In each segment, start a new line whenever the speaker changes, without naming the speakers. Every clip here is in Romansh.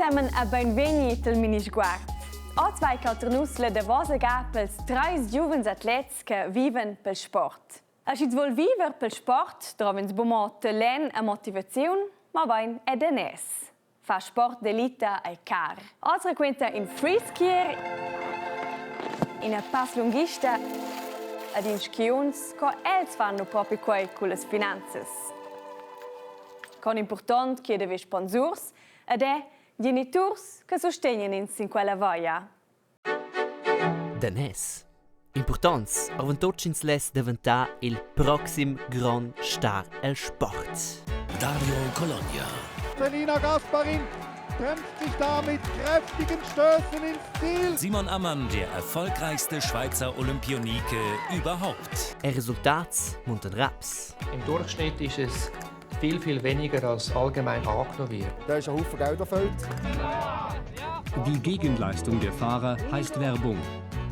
zusammen e beinvegni til Minisguard. Oz vai cauter nus la davosa ga pels treis giuvens atlets che viven pel sport. E schi's vuol viver pel sport, drov'ins buca talent e motivaziun, mabain er daners. Far sport d'elita ei car. Oz raquenta in freeskier, ina passlunghista ed in skiunz co els fan lu propi quei cullas finanzas. Con impurtont che da sponsurs ed è geniturs che sustegnan ins sin quella via.
Daners. Impurtonts, avon ch'ins less daventar il proxim grond star el sport.
Dario Cologna.
Selina Gasparin kämpft sich da mit kräftigen Stößen ins Ziel.
Simon Ammann, der erfolgreichste Schweizer Olympionike überhaupt.
E resultats muntan raps.
Im Durchschnitt ist es viel, viel weniger als allgemein angenommen wird.
Da ist ein Haufen Geld erfüllt.
Die Gegenleistung der Fahrer heißt Werbung.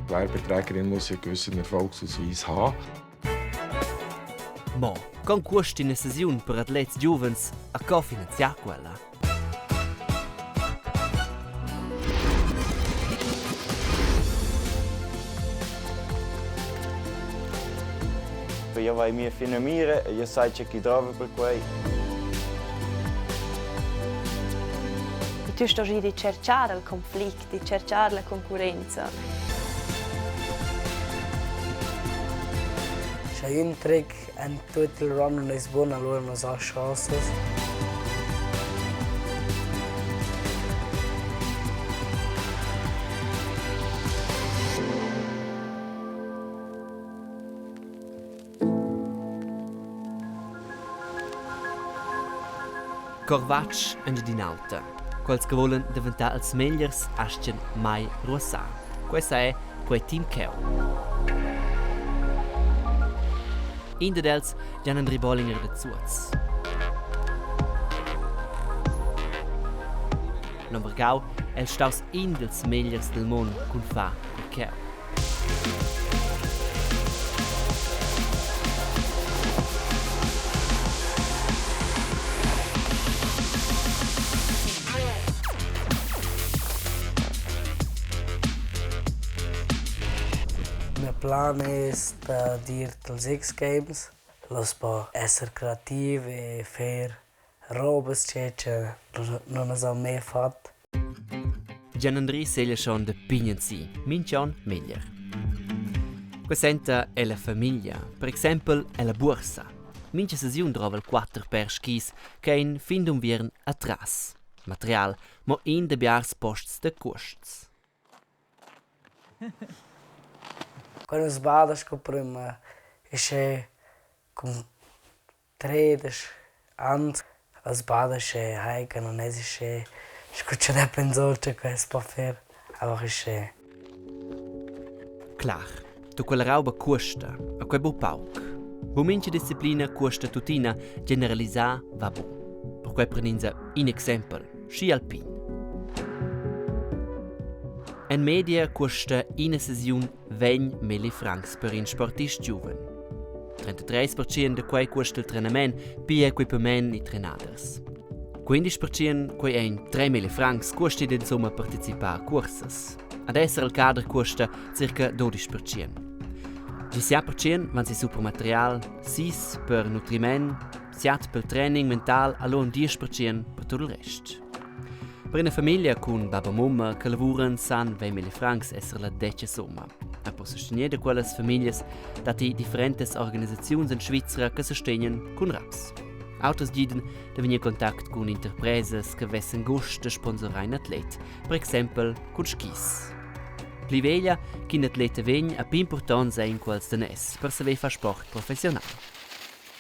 Die Werbeträgerin muss einen gewissen Erfolgsausweis haben.
Mo, con cuost ina sesiun per atlets giuvens a co finanziar quella?
Io vai mia finamira e io sai che chi drova per quei.
Tu sto di cercare il conflict, di cercare la concorrenza.
Sche ün tric en tut il run non es bun, allura non ha chances.
Corvatsch Engiadin'Alta. Quels che volan daventar els megliers astgan mai ruassar. Questa è quei team cheu. In dad els Gian Andri Bollinger da Zuoz. L'on vargau el staus in dels megliers del mond cun far quei cheu.
Mio plan es dad ir tals X-Games. Las po esser creativ e fer robas che che non as ha mai fat.
Gian Andri seglia schon da pign si, minch'on meglier. Quei senta è la famiglia, per exempel è la buorsa. Mincha sesiun drova el quatter per skis che ein fin d'unviern atras. Material, mo in de biars posts da cuosts.
Quando sbada sco prima esce cun tredesch ans as bada sche hai che non es sche sco cha da pensar che quest po fer aber sche
Clar, tu quella rauba cuosta, a quei bu pauc. Bu mincha disciplina cuosta tuttina, generalisar va bu. Perquei prendinsa in exempel, ski alpin. En media cuosta ina sesiun vegn milli francs per in sportist giuven. 33% da quei cuosta il trenament, pia equipament e trenaders. 15% quei ein 3.000 francs cuosti d'insomma participar a cursas. Ad esser il cader cuosta circa 12%. 17% van si super material, 6 per nutriment, 7 per training mental e lu 10% per tut il rest. Per ina famiglia cun bab e mumma che lavuran san 20.000 francs esser la detga summa. E per sustegner da quellas famiglias datti differentas organisaziuns en Svizra che sustegnan cun raps. Auters giden da vegnir in contact cun interpresas che vessen gust da sponsorar in atlet, per exempel cun skis. Pli veglia ch'in atleta vegn, a pli impurtonts ein quels daners per saver far sport professional.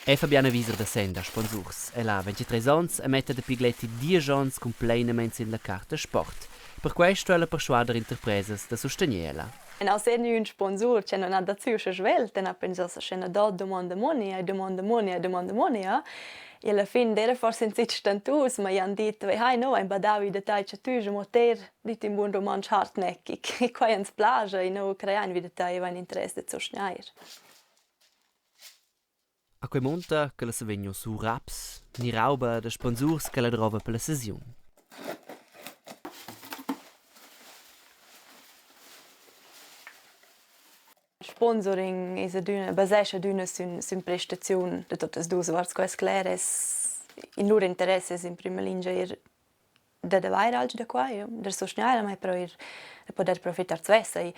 È Fabiana Wieser da Senda sponsurs. Ella ha 23 onns e metta dapi gleiti diesch onns cumpleinamein sin la carta sport. Perquei sto ella perschuader interpresas da sustegner ella.
En aus è ün sponsur che non ha da zü usche svelt, e na pensa sche na do domanda money, e domanda money, e domanda money, E alla fin d'era forse ün zich stantus, ma i han dit, hai no, ein badau i detagl cha tü mo ter dit in bun rumantsch hartnäckig. E quai ans plaja e no creain vi detagl e vain interess da sustgnair.
A quei munta ch'ella sa vegn su raps ni rauba da sponsurs ch'ella drova per la sesiun.
Sponsoring es adüna basescha adüna sün sün prestaziun da tuottas duos varts. Quai es cler, es in lur interess es in prüma lingia eir dad avair alch da quai, da sustgnair a mai, però eir da pudair profitar svessa. E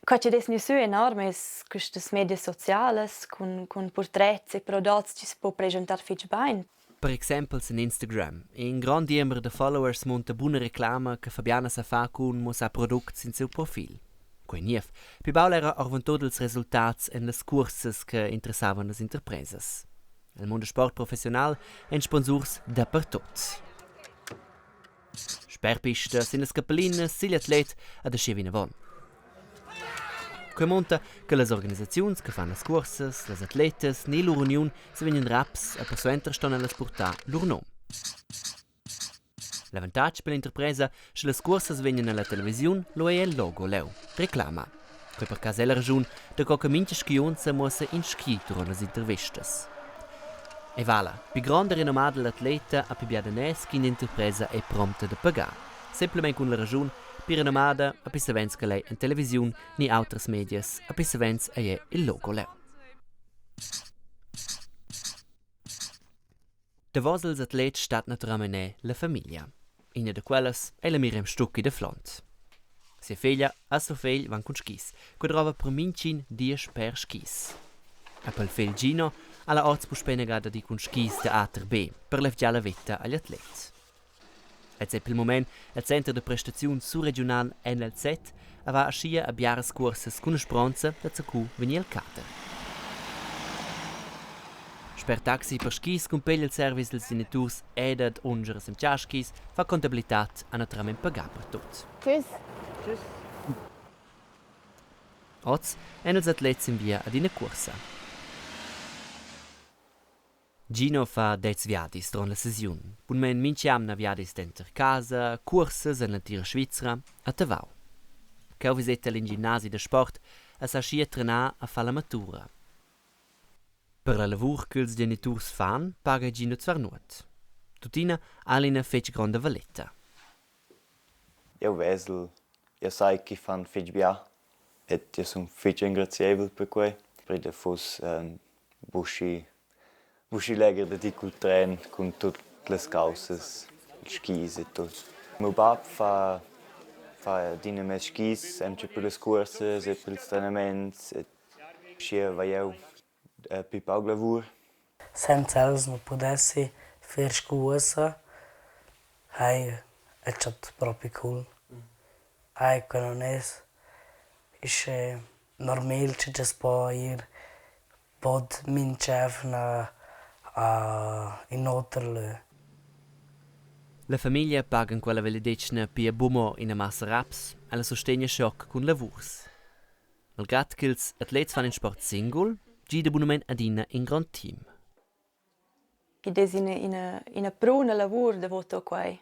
quai chi'd es gnü sü enorm es quistas medias socialas cun cun purtrets e prodots chi's po preschantar fich bain.
Per exempel sin Instagram. In grond diember da followers munta buna reclama che Fabiana sa far cun mussar products sin siu profil. Quei niev. Pli baul era oravontut ils resultats en las cursas che interessavan las interpresas. El mund da sport professiunal ein sponsurs dapertut. Sper pista sin las capellinas sigl atlet ad aschia vinavon. Quei munta che las organisaziuns che fan las cuorsas, las atletas ni lur uniun se vegnan raps e persuenter ston ellas purtar lur num. L'avantatg per l'interpresa, sche las cuorsas vegnan alla televisiun, lu ei il logo leu, reclama. Quei per cas ella raschun daco che mintga skiunza muossa in ski duront las intervistas. Ei vala, pli gronda renomada l'atleta ha pli bia daners ch'ina interpresa ei promta da pagar. Semplamein cun la raschun, pli renomada ha pli savens che lei en televisiun ni autras medias, ha pli savens ei è il logo leu. Davos ils atlets stat naturalmein era la famiglia. Ina da quellas ei la Miriam Stucki da Flond. Sia feglia e siu fegl van cun skis, quei drova per mintgin diesch per skis. E pel fegl Gino ha la oz puspei inagada dir cun skis da A ter B per levgiar la veta agl atlet. El ei pel mument el center da prestaziun surregiunal NLZ e va aschia a biaras cuorsas cun la speronza da zacu vegnir el cater. Sper taxi per skis cumpeglia il service dils geniturs e dad ungeras emchaschis fa contabilitad a naturalmein pagar per tut.
Tschüss.
Tschüss. Oz ein els atlets in via ad ina cuorsa. Gino fa dets viadis duront la sesiun. Bunmein mintg'jamna viadis denter casa, cuorsas en l'entira Svizra a Tavau. Cheu viseta el in gimnasi da sport e sa aschia trenar a far la matura. Per la lavur ch'ils geniturs fan paga Gino zwar nuot. Tuttina ha el ina fetg gronda valeta.
Jeu vesel, jeu sai ch'i fan fetg bia ed jeu sun fetg engrazieivel per quei. Perché fuss buca buca legher dad ir cul tren cun tut las caussas, ils skis e tut. Miu bab fa fa adina mes skis, empau per las cuorsas e per ils trenaments ed aschia vai jeu pli pauc lavur.
Senza els nu pudessi fer scu uossa. Hai è stat propi cool. Hai que nun es uschè normal che as po ir bod minch'eivna a in oter lö.
La famiglia paga en quella vegliadetgna pia buc mo ina massa raps, ella sustegna schoc cun lavurs. Malgrad ch'ils atlets fan in sport singul, gida bunamein adina in grond team.
Id es ina ina ina pruna lavur davo tuot quai.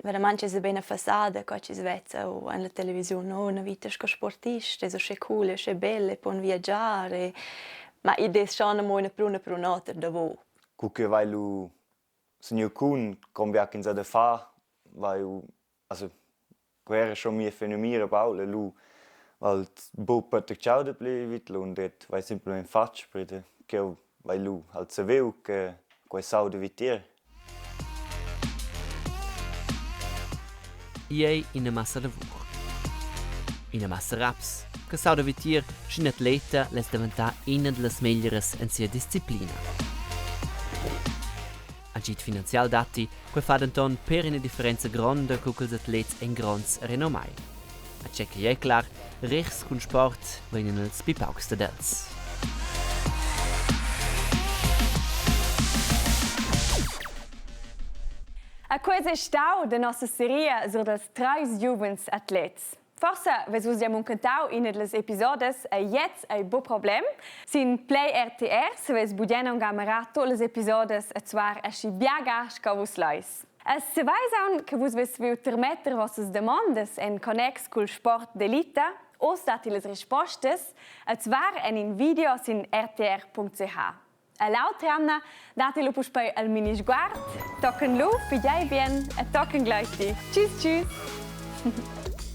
Veramaing esa be üna fasada qua chi's vezza o en la televisiun, oh üna vita sco sportist es uschè cool, uschè bel e pon viagiar e ma id es schon amo üna pruna prun'oter davo.
Cu che vai lu signur Kuhn, con bia ch'ins ha da far, vai also quei era schon mia finamira baul e lu halt buc patertgau dapli vidlunder et vai semplamein fatg perché ch'jeu vai lu halt saviu che quei s'auda vitier.
Igl ei ina massa lavur. Ina massa raps che s'auda vitier sch'in atleta less daventar ina dallas meglieras en sia disciplina. Agid finanzial datti, quei fa denton per ina differenza gronda co ch'ils atlets ein gronds renomai. A tgei che ei clar, rechs cun sport vegnan els pli paucs dad els.
A quei ei stau da nossa seria sur dals treis giuvens atlets. Forsa vess vus gia munchentau ina dallas episodas e gliez ei buc problem. Sin Play RTR saveis bugen aunc amarar tut las episodas e zuar aschi biaga sco vus leis. E saveis aunc che vus veis saviu termetter vossas damondas en connex cul sport d'elita? Oz datti las rispostas e zvar en in video sin rtr.ch. E l'autra jamna datti lu puspei il Minisguard. Tochen lu, figiei bien e tochen gleiti. Tschüss, tschüss!